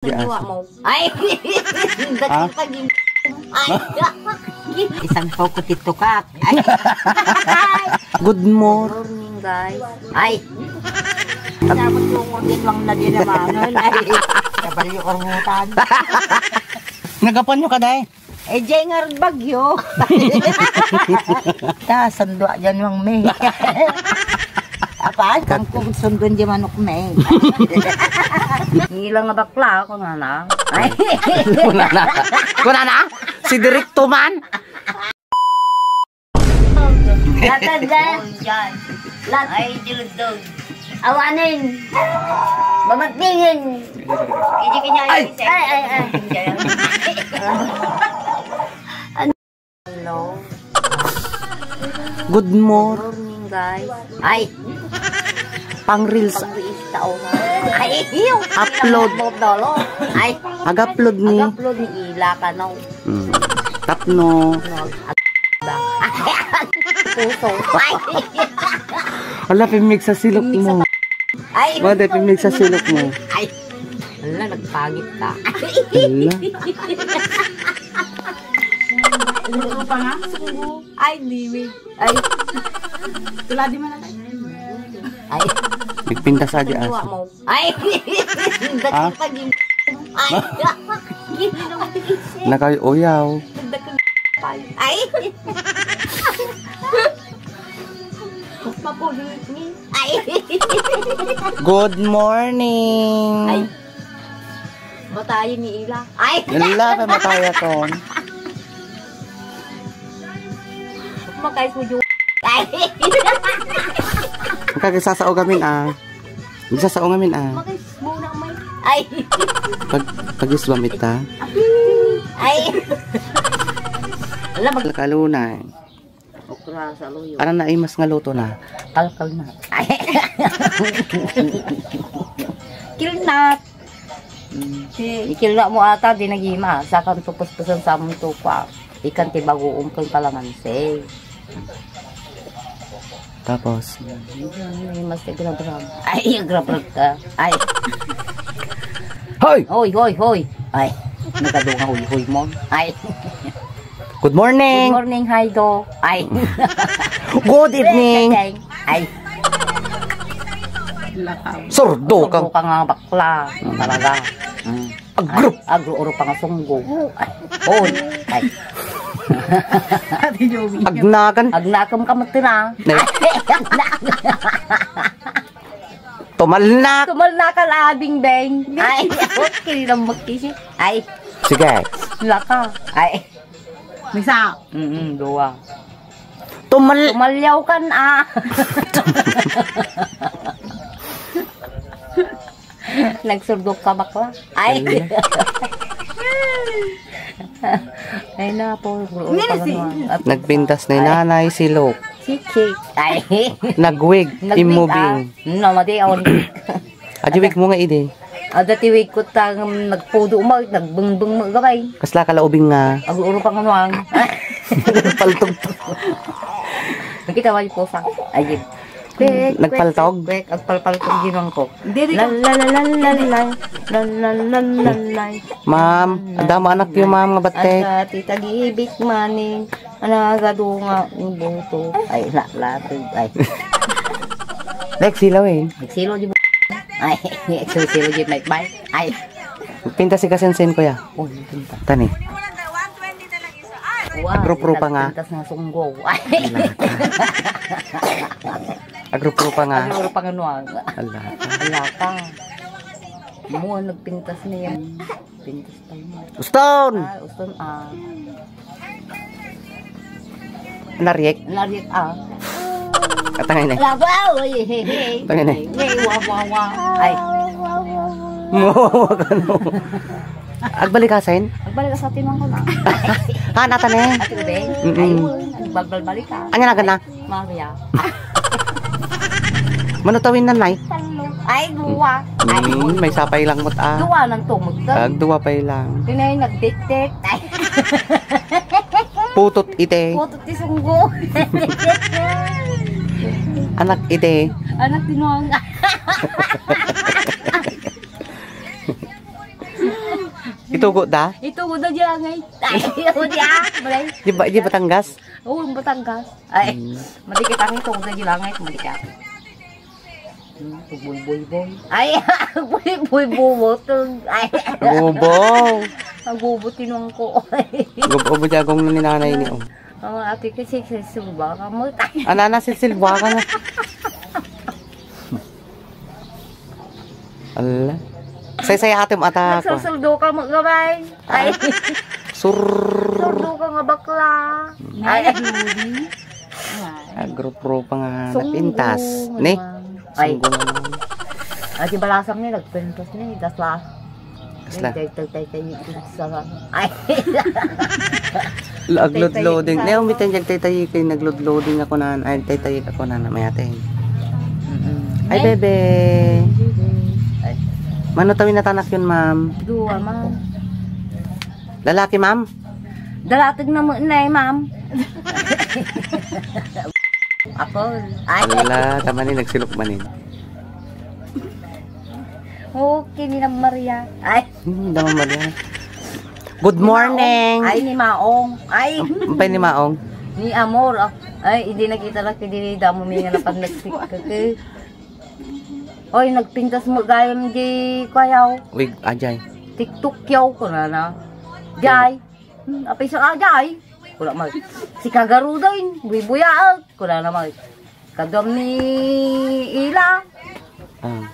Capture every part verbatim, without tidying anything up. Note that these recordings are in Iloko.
Di aso. Ay! Ha? Ay! Isang toko ti tukak. Ay! Good mor- Morning, guys. Ay! Dapat yung organ lang na din naman. Ay! Kabalyo ormutan. Nagapan nyo ka, day? Eh, Jay nga bagyo. Ta, sandua dyan, Mang May. Apa, kang kung sundon di manok, May. Ngila nga bakla, kunana. Ay. Kunana? Kunana? Si Direkto man? Latag dyan. Lat- Ay, diludog. Awanin. Mamatningen. Hindi kanya Ay! Ay, ay, ay. Hello. Good mor- Morning, guys. Ay! Pang reels. Pang reels tao, ha? Ay, iyo. Upload. Dolo. Ay. Ag-upload ni. Ag-upload ni Ila, kano? Mm. Tapno. No, ag-, puso. Ay! Ala, pimig sa silok mo. Ay! Wala, pimig sa silok mo. Ay! Ala, nagpangit ka. Ala. Ano pa nga? Ay, liwi. Ay. Tuladi man natin. Ay. Nagpintas sa di aso. Ay. Ha? Ay. Nakay uyaw. Ay. Mapulit ni. Ay. Good morning. Ay. Matayen ni Ila. Ay! Ila, pa matayen ton. Makais mo, Jo. Ay! Ang kagisasao gamin, ah. Gisasao gamin, ah. Makais mo na, may. Ay! Pag, pag-isbam ita. Ay! Alam, mag- Kalunay. Okra sa luyo. Ano na imas nga luto na? Kalkal na. Ay. Kilnat. Mm. Si, ikilna mo ata, di nagima. Sa kan tupuspusan sa amon tupa. Ikan ti bagoong kan kalamansi. Tapos? Ay, mas grabrab. Ay, grabrab ka. Ay. Hoy! Hoy, hoy, hoy. Ay. Nagadu nga hoy, hoy mo. Ay. Good morning. Good morning, hi do. Ay. Good evening. Ay. Sordo ka. Sordo ka nga bakla. Mm. Talaga. Mm. Agrup. Ay, agrup pa nga sunggo. Ay. Oy. Ay. Agnakan. Agnakan ka matira. Ne. Tumalnak. Tumalnak ka labing, beng. Ay. Okay, lang magkisi. Ay. Sige. Laka. Ay. Misa. Mm, dua. Tumal- Tumalyaw kan, ah. Nagsurdok ka, bakla. Ay. Ay. Ay na po. Nagpintas ni nanay silok. Sikik. Ay. Nagwig. Nagwig, immobing. Ah. No, mati, awan. Adi wig mo nga idi. Ada ti wig ko tang nagpudo mo, nagbungbung mo gabay. Kasla ka laubing nga. Aguro pa nga nuang. Paltog. Nakita mo yung pusa? Ayun. Kwek, kwek, nagpaltog? Kwek, agpalpaltog ginang ko. Diri ka. La, la, la, la, la, la. La, la, la, la, la. Ma'am, adda mo anak yung ma'am nga batte. Ada ti tagibik maning. Ano nga gadu nga buto? Ay, la, latog. Ay. Next, silaw eh. Nagsilo di bu-, ay, nagsilo di Mike Mike. Ay. Pintas si kasensen, kuya. Oh, yung pintas. Tani. Wow, agrup-rupa nga. Pintas nga sunggo. Ay. Agrup-rupa nga. Agrup-rupa nga nuang. Ala. Ala ka. Mo, nagpintas niya. Pintas pa yun. Uston! Ah, uston, ah. Nariek. Nariek, ah. Atangay na. Ala, wow, ay, hey, hey. Atangay na. Hey, hey, wow, wow, wow. Ay. Mo, ano? Agbalik ka, Sen? Agbalik ka sa tinang ko na. Ha, nata na eh. Ate Ubeng? Mm-mm. Ay, balbal-balik ka. Anya na gana? Maria. Manutawin na, Nay? Ay, duwa. Ay, mm, may sapay lang mo't, ah. Duwa nang tumod ka. Ag duwa pay lang. Tinay nagdikdik. Ay. Putot ite. Putot ti sunggo. Anak ite. Anak ti nuang. Itugo da? Itugo da di langit. Ay, itugo di, ah, balay. Di ba, di Batangas? Oo, Batangas. Ay, hmm. Madi kita ang itugo da di langit, madi ka. Hmm, boy, boy, boy. Ay, boy, boy, boy, boy. Ay. Bobo. Ang bobo, tinuang ko. Gubo mo di agong ni nanay ni, oh. Oo, ate, kasi silsilba ka mo. Anana, silsilba ka nga. Ala. Saysay atem atak. Nagsusuldo ka mo, gabay. Ay. Sur. Surdo ka nga bakla. Ay. Ay. Agrup-rupa nga napintas. Ni? Ay. Sunggo naman. Ati balasang ni, nagpintas ni. Dasla. Kasla? Tay, tay, tay, tay, tay, sa, ay. Agload-loading. Tay, tay, ne, umitay, tay, tay, kay nagload-loading ako na, ay, tay, tay, ako na, may atin. Mm-mm. Ay, bebe. Ay. Mano tawi na tanak yun, ma'am? Dua, ma'am. Lalaki, ma'am? Dalatag na mo, nay, ma'am. Ako. Ay. Ala, tama ni, nagsilok manin. Okay, ni Maria. Ay. Hmm, Dama Maria. Good morning. Ay, ni Maong. Ay. Am-, ampay ni Maong? Ni Amor, ah. Ay, hindi nakita na kini damo mi nga napan nagsikake. Oy, nagpintas mo gayam di kayaw. Wig, ajay. TikTok yaw, kunana. Jay. Hmm, apay sa ka, Jay? Kuna mag, si Kagaruda, eh. Buy-buyaag. Kunana mag, Kadam ni Ila. Ah.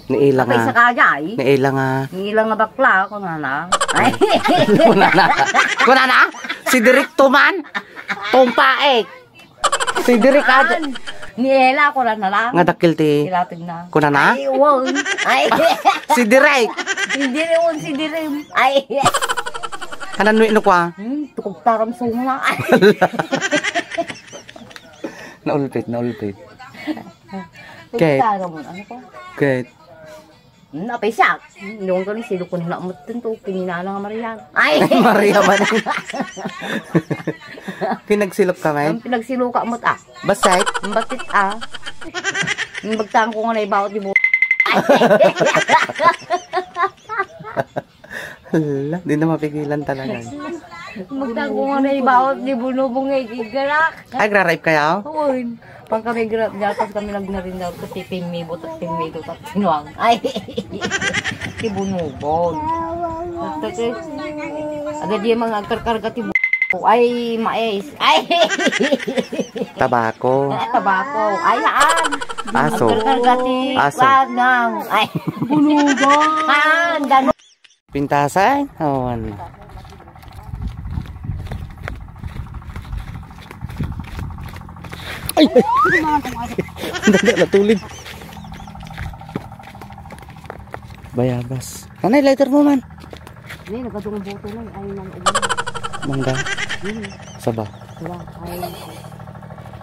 Ni Ila nga. Apay sa ka, Jay? Ni Ila nga. Ni Ila nga bakla, kunana. Ay. Kunana? Kunana? Si Direk Tuman? Tumpaek. Si Direk ka. An, ni Ela, kunana lang. Nga dakkel ti. Ilatag na. Kunana? Ay, won. Ay. Si Direk. Hindi rin won si Direk. Ay. Kanan no ino kwa? Hmm, tukog taram sunga. Naulpit, naulpit. Kate. Tukog taram, ano ko? Kate. Hmm, apay siya. Yung ko ni silukon na mo to, kininana nga Maria. Ay! Maria man. Pinagsilok ka, man? Ang pinagsiluka mo, ah. Basay? Ang batit, ah. Ang bagtaan ko nga naibaot di mo. Hala, di na mapigilan talaga. Magtago nga na ibaot, di bunubong nga igigalak. Ay, gra-ripe kayo? Oo. Pag kami gra-, dapat kami nagnarindaw ko, tipimibot at pimido at tinuang. Ay, ti bunubong. Agad yung mga agkarkarga ti bu-, ay, mais. Ay, tabako. Tabako. Ay, haan. Aso. Agkarkarga ti aso. Pagnang. Ay, bunubong. Haan, ganun. Pintasan? Awan. Ay! Ay! Dali, natulid. Bayabas. Nanay, lighter mo man. Ay, nagkadungan buto na. Ay, nang ulo. Mangga? Hmm. Saba. Wala, ay,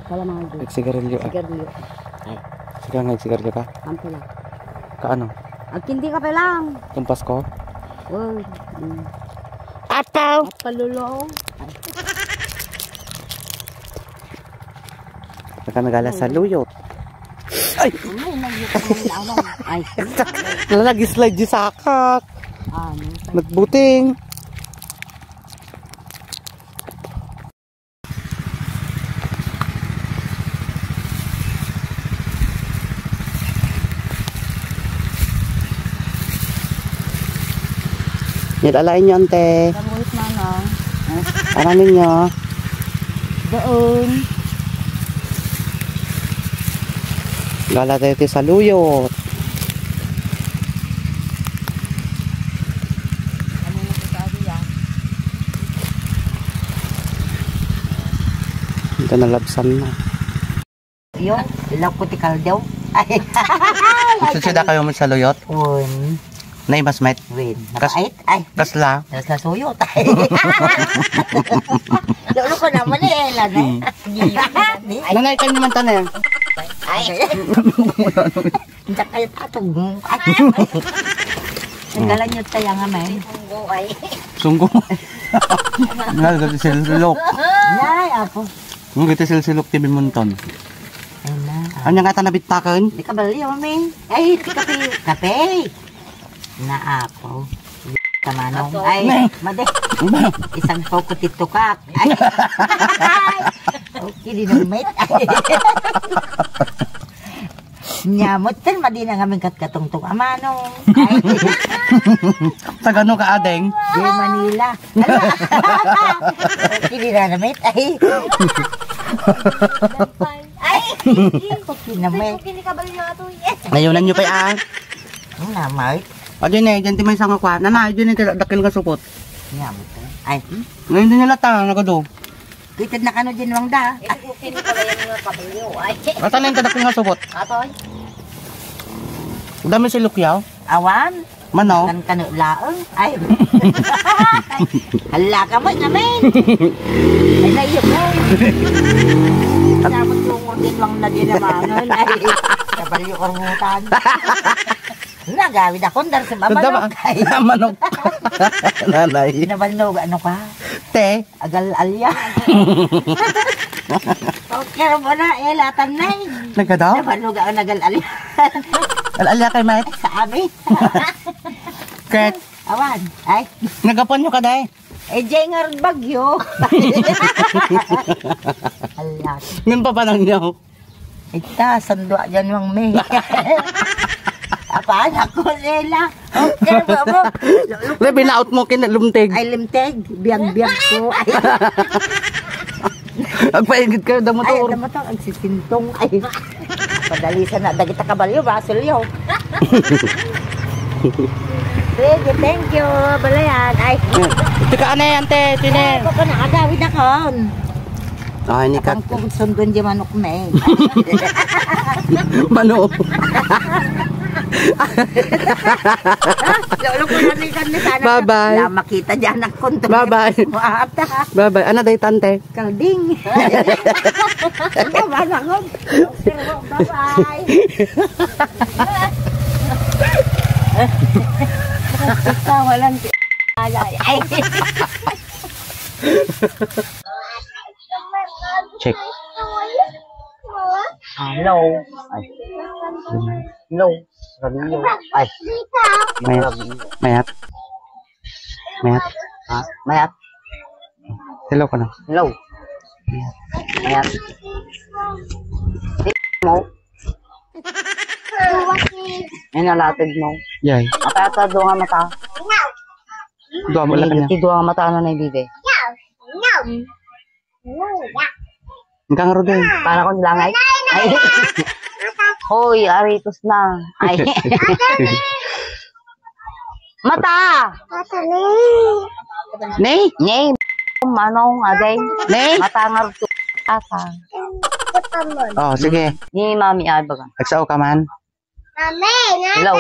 kalamansi. Nagsigarilyo, ah. Sigarilyo. Ay. Sige nga, nagsigarilyo ka? Ampela. Kaano? Agkindi ka pa lang. Kung Pasko? Oh, mm. Apaw! Apalolo. Ay. Baka nagala sa luyot. Ay! Ano, nag-, ay. Lalagi slide di sakak. Ah, ano? Nagbuting. Nilalain nyo, ante. Kamuhit, manang. Ano ninyo? Doon. Gala tayo ti saluyot. Ito na labsan na. Yo, ilaw ko ti kaldaw. Ay. Susuda kayo mo sa luyot? Un. Nay, mas met. Win. Kas-, ay. Kasla. Kasla suyot. Ay. Lolo ko naman eh, Ella, no? Hmm. Di, di. Nanay, kayo naman tanay. Ay. Hindi kayo tatog. Ay. Nagkalan nyo tayo nga, men. Sunggo ay. Sunggo. Nga, gati silok. Yay, apo. Ang gati silsilok ti bimunton. Ay na. Anya nga ta nabitaken? Di ka bali, mami. Ay, ti kape. Kape. Na, apo. Kamanong. Ay, madi. Isang poko ti tukak. Ay. Okay, di namit. Nyamot, ten, madi na ngamin katkatungtong. Amanong. Ay. Tagano ka, adeng? Di Manila. Ala. Okay, di na namit. Ay. Ay. Okay, namit. Ay, okay, ni kabalyo ato, yes. Nayunan nyo pa, ah. Ang namay. O, dyan eh, dyan ti may sanga kwa. Nana, dyan eh, dakil nga supot. Nga mo to. Ay, hmm? Ngayon din nila ta, nagado. Kitid na kano dyan, Wang da. Eh, okay ni pala yung mga kabalyo. Ay. Ata na yung dakil nga supot. Atoy. Dami si Lukyaw. Awan. Mano? Kan kano laeng. Ay. Hala ka mo, namin. Ay, naiyak mo. Dapat tungkol din, Wang, na din naman. Ay, kabalyo, ormutan. Nagawid ako, dar sa Nagdama- manok. Ay. Manok. Nanay. Nabalnog, ano ka? Te. Agal-alya. Okay mo na, eh, latan na eh. Nagkadaw? Nabalnog ako, nagal-alya. Al-alya kay Mike? Sa amin. Ket? Awan. Ay. Nagapuan nyo ka, day? Eh, Jay nga rin bagyo. Ala. Ngan papanang nyo? Ita, sandua dyan, Wang May. Apa, anak ko, Lela. Okay, babo. Le, binaot mo kinalumteg. Ay, limteg. Biyag-biyag ko. Ay. Agpaigit kayo, da motor. Ay, da motor. Agsisintong. Ay. Padalisan na. Dagita kabalyo, basulyo. Sige, thank you. Balayan. Ay. Tika, ane, ante, tine. Ay, baka nakagawid akon. Ah, ini kat- Ang kung sundon di manok na eh. Manok. Lolo ko na ni kan ni sana. Bye-bye. La makita di anak ko. Bye-bye. Ata. Bye-bye. Ano day tante? Kalding. Ano ba na ko? Bye-bye. Ikaw, walang ti-, ay, ay. Check. Hello. Ay. Hello. Hello. Ay. Mayat. Mayat. Mayat. Ha? Mayat. Hello ka na. Hello. Mayat. Mo. Yan ang latag mo. Yay. Apa ata duha nga mata? Duha mo lang kanya. Iti duha nga mata, ano na ibigay? Ang kang Ruday. Para kong langay. Ay. Hoy, aritos na. Ay. Mata! Mata ni. Ni? Ni. Manong, aday. Ni? Mata nga ruto. Ata. Oh, sige. Ni Mami, ay, baga. Agsao ka man? Mami, hello.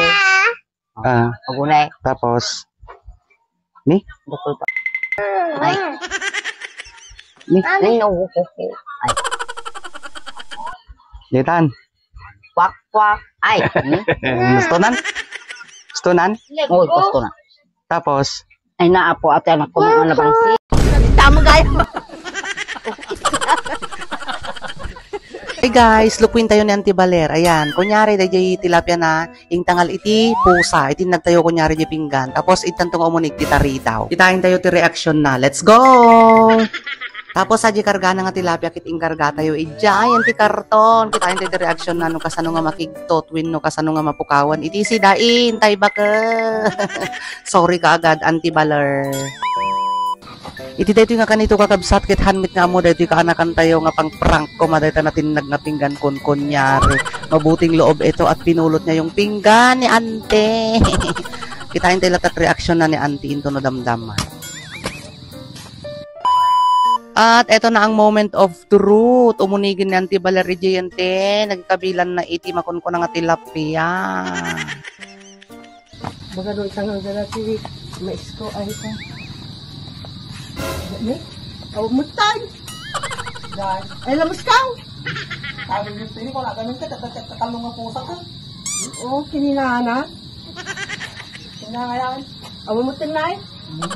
Ah. Agunay. Tapos? Ni? Bukol pa. Ay. Ni? Ay, no. Ay. Ditan. Kwak, kwak. Ay. Hmm? Gusto nan? Gusto nan? Oh, gusto na. Tapos? Ay, naapo, ate, anak ko, mga nabangsi. Tama, gaya. Hey guys, lukuin tayo ni Auntie Baler. Ayan, kunyari, dayjay tilapia na, ingtangal iti pusa, iti nagtayo, kunyari, di pinggan. Tapos, itanto nga umunig, ti taridaw. Kitain tayo ti reaksyon na. Let's go! Tapos, sa di karga na nga tilapia, kit inkarga tayo, ija, ayan ti karton. Kitain tayo ti reaksyon na, no kasano nga makigtot, wenno kasano nga mapukawan. Iti sidain, tay baka. Sorry ka agad, Auntie Baler. Iti daytoy nga kanito, kakabsat, ket hanmit nga ammo daytoy kaanakan tayo nga pang-prank koma dayta natinnag nga pinggan kon kunyari. Mabuting loob ito at pinulot niya yung pinggan ni Ante. Kitain tayo latta ti reaksyon na ni Ante into no damdama. At eto na ang moment of truth. Umunigin ni Ante Baler, ijay Ante. Nagkabilan na iti makunkuna nga tilapia. Baga doon isang ang dala ti mais ko, ay, ito. Ni? Aw, mutay! Ay, lamus ka! Sabi niyo, "Pili ko na ganun ka, tatalong ang pusa ka." Oo, kininana. Kinangayan. Aw, mutay, nay? Hmm.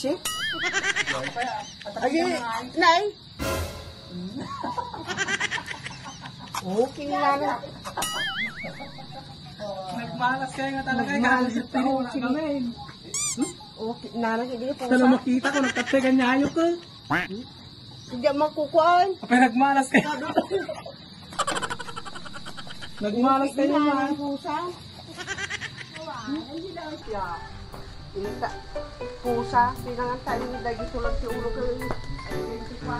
Si? Ay, nay? Okay na lang. Malas kayo nga talaga, eh. Malas kayo nga talaga, eh. Okay, nanang, hindi po. Sana makita ko, nagkatay ka niya, ayok, eh. Hindi ako makukuhaan. Apay, nagmalas kayo. Nagmalas kayo, ma. Pusa. Inta, pusa, pinangan tayo ni Dagi, tulang ti ulo ko. Ay, hindi pa.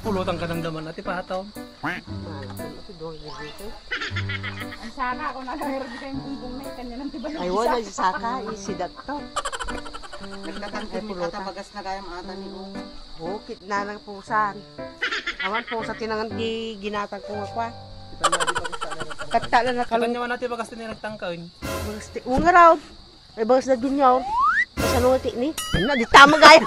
Pulutan ka ng daman, ati pataw. Malakon, ati duwang gagawin. Ang sana ako nagahirap kayong bumbong na ikan niya ng tibalo. Ay, wala, si Saka, isidat to. Nagtatanggol ni Tata, bagas na kayang ata ni Ong. Bukit na ng pusan. Awan po sa tinangan di ginatang ko nga kwa. Katta na Kita nakalung. Nyo man natin bagas na nagtangkain. Bagas ti, unga raw. Ay, bagas na Junior. Sa nunga ti ni. Na, di tama gaya.